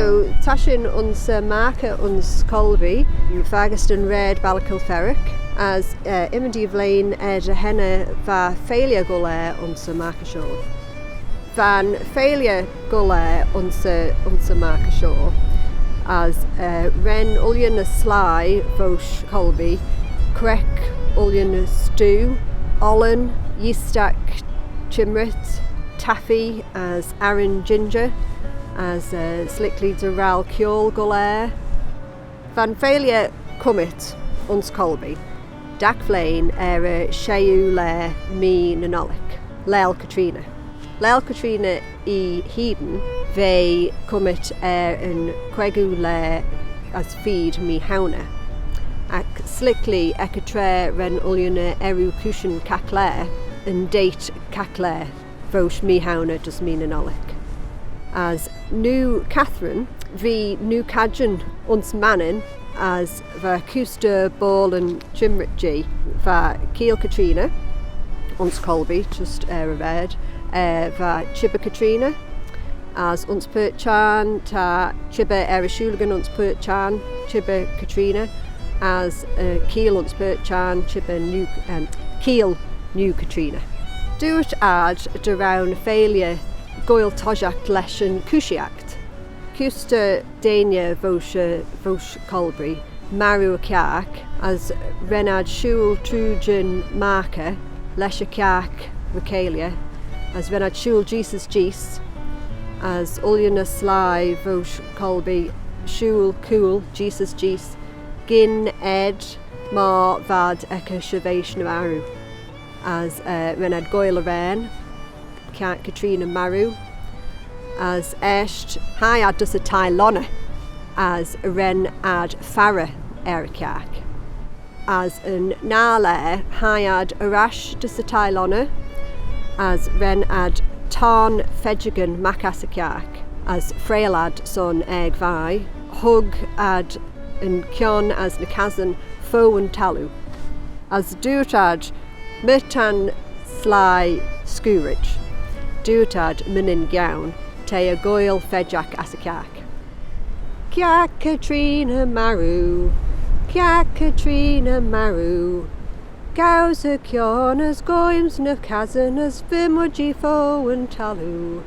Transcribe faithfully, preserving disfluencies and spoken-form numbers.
So, ta shin ayns y markey ayns Colby, faggys da'n raad Ballack Kilferrick, as, eh, ymmodee vlein er dy henney va feailley goll er ayns y markey shoh. Va'n feailley goll er ayns y, ayns y markey shoh, as, eh, ren ooilley ny sleih voish Colby, creck ooilley ny stoo, ollan, yeeastack çhymrit, taffy, as arran ginger, as, eh, s'liklee dy row kiaull goll er. Va'n feailley cummit ayns Colby dagh vlein er y sheyoo laa Mee ny Nollick, Laal Catreeney. Laal Catreeney ee hene v'eh cummit er yn queigoo laa as feed Mee Houney. Agh s'liklee ec y traa ren ooilley ny earroo cooishyn caghlaa, yn date caghlaa voish Mee Houney dys Mee ny Nollick. As Noo Katherine, v'eh Noo Cadjin ayns Mannin, as va kuse dy boallyn çhymrit jeh. Va Keeill Catreeney ayns Colby, just er y raad, eh, va Çhibber Catreeney, as ayns Purt Çhiarn ta çhibber er y shooylagyn ayns Purt Çhiarn, Çhibber Catreeney, as, eh, Keeill ayns Purt Çhiarn, Çhibber Noo, em, Keeill Noo Catreeney. Dooyrt ad dy row ny feailley goaill toshiaght lesh yn cooshiaght. Kuse dy deiney voish, eh, voish Colby marroo y kiark, as ren ad shooyl trooid yn markey lesh y kiark ry-cheilley, as ren ad shooyl jees as jees, as ooilley ny sleih voish Colby shooyl cooyl jees as jees, gyn ayd myr v'ad ec y shirveish ny marroo. As, eh, ren ad goaill arrane, Kiark Catreeney marroo, as eisht hie ad dys y thie lonney, as ren ad farrey er y kiark. As yn nah laa hie ad er ash dys y thie lonney, as ren ad tayrn fedjagyn magh ass y kiark, as freill ad son aeg vie, hug ad yn chione as ny cassyn fo yn thalloo. As dooyrt ad, my ta'n sleih scuirrit, dooyrt ad, my nyn gione, t'eh er goaill fedjagh ass y kiark. Kiark Catreeney marroo, Kiark Catreeney marroo. Gows y chione as goaims ny cassyn as v'eh mygeayrt fo yn thalloo.